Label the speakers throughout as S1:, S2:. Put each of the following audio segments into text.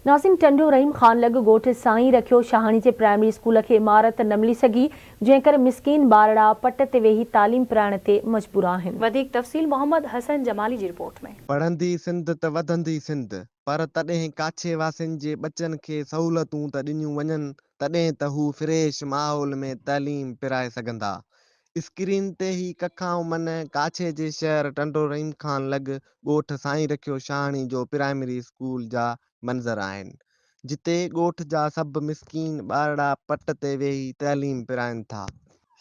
S1: ناظرين ٽنڊو رحيم خان لڳ ڳوٺ سائين رکيو شاهاڻي جي پرائمري اسڪول کي عمارت نه ملي سگهي جنهن ڪري مسڪين ٻارڙا پٽ تي ويهي تعليم پرائڻ تي مجبور آهن.
S2: وڌيڪ تفصيل محمد حسن جمالي جي رپورٽ ۾.
S3: پڙهندي سنڌ ته وڌندي سنڌ، پر تڏهن ڪاڇي واسين جي ٻچن کي سهولتون ته ڏنيون وڃن تڏهن ته هو فريش ماحول ۾ تعليم پرائي سگهندا. اسڪرين تي هي ڪکائون من ڪاڇي جي شهر ٽنڊو رحيم خان لڳ ڳوٺ سائين رکيو شاهاڻي جو پرائمري اسڪول جا منظر آهن، جتي ڳوٺ جا سڀ مسڪين ٻارڙا پٽ تي ويهي تعليم پرائين ٿا.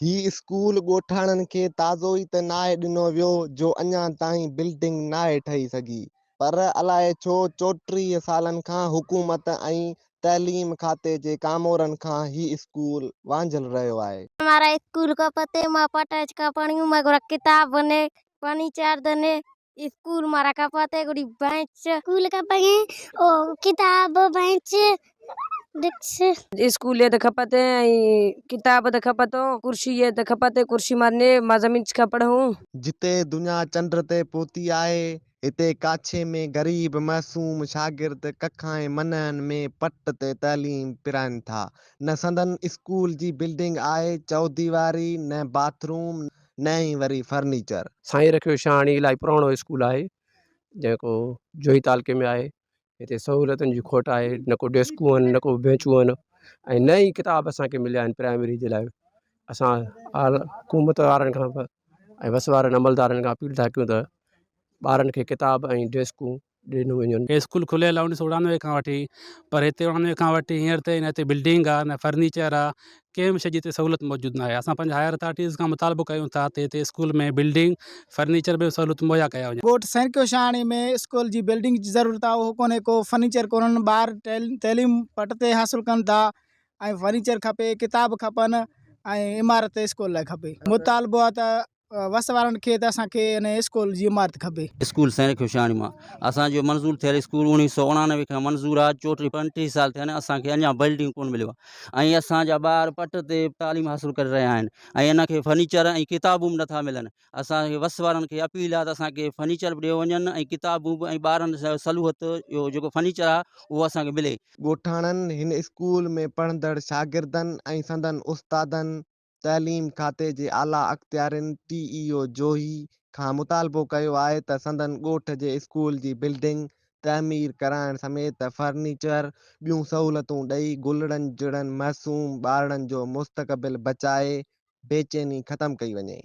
S3: هي اسڪول ڳوٺاڻن کي تازو ئي ته ناهي ڏنو ويو جو اڃا تائين بلڊنگ ناهي ٺهي سگهي، پر الائي ڇو 34 سالن کان حڪومت ۽ تعليم کاتي جي ڪامورن کان هي اسڪول وانجهيل رهيو آهي.
S4: مارا اسڪول کپتي مان پٽ کپڻيون مگرا ڪتاب بني فرنيچر دني اسڪول مارا کپتي گڙي بينچ. اسڪول کپي او ڪتاب بينچ ڊيسڪ.
S5: اسڪول ته کپت ۽ ڪتاب ته کپتو ڪرسي ته کپت ڪرسي مارني مان زمين کان پڙهون.
S3: جتي دنيا چنڊ تي پهتي آهي هتي ڪاڇي ۾ غريب معصوم شاگرد ڪکائين منهن ۾ پٽ تي تعليم پرائين ٿا. نه سندن اسڪول جي بلڊنگ آهي چوديواري، نه باٿ روم، نه ئي وري فرنيچر.
S6: سائين رکيو شاهاڻي الائي پراڻو اسڪول آهي جيڪو جوهي تعلقي ۾ آهي. هتي سهولتن جي کوٽ آهي، نه ڪو ڊيسڪون آهن نه ڪو بينچون آهن ۽ نه ئي ڪتاب اسان کي مليا آهن پرائمري جي لاء. اسان حڪومت وارن کان ۽ وس وارن عملدارن کان اپيل ٿا ڪيون ته ٻارن کي ڪتاب ۽ ڊيسڪون ڏنيون وڃن.
S7: هي اسڪول کليل آهي 1999 کان وٺي پر هتي 99 کان وٺي هينئر تائين نه هتي بلڊنگ آهي نه فرنيچر آهي ڪنهن به شيء جي هتي سهولت موجود ناهي اسان پنهنجي هائر اٿارٽيز کان مطالبو ڪيون ٿا ته هتي اسڪول ۾ بلڊنگ فرنيچر به سهولت مهيا ڪيا وڃن.
S8: ڳوٺ سينڪيو شاهاڻي ۾ اسڪول جي بلڊنگ جي ضرورت آهي اهو ڪونهي ڪو فرنيچر ڪونهن ٻار تعليم پٽ تي حاصل ڪن ٿا ۽ فرنيچر کپي ڪتاب کپن ۽ عمارت اسڪول لاء کپي مطالبو آ ته وس وارن کي ته اسان کي ان اسڪول جي عمارت کپي.
S9: اسڪول سائين خوشاڻي مان اسان جو منظور ٿيل اسڪول 1989 کان منظور آ 34 35 سال ٿيا آهن اسان کي اڃا بلڊنگ ڪون مليو آ ۽ اسان جا ٻار پٽ تي تعليم حاصل ڪري رهيا آهن ۽ ان کي فرنيچر ۽ ڪتابون به نٿا ملن اسان کي وس وارن کي اپيل آهي ته اسان کي فرنيچر به ڏيو وڃن ۽ ڪتابون به ۽ ٻارن سلوحت جو جيڪو فرنيچر آهي اهو اسان کي ملي.
S3: ڳوٺاڻن هن اسڪول ۾ پڙهندڙ شاگردن ۽ سندن استادن تعليم کاتي جي اعليٰ اختيارين ٽي اي او جوهي کان مطالبو ڪيو آهي ته سندن ڳوٺ جي اسڪول جي بلڊنگ تعمير ڪرائڻ سميت فرنيچر ٻيون سهولتون ڏئي گلڙن جڙن معصوم ٻارڙن جو مستقبل بچائي بيچيني ختم ڪئي وڃي.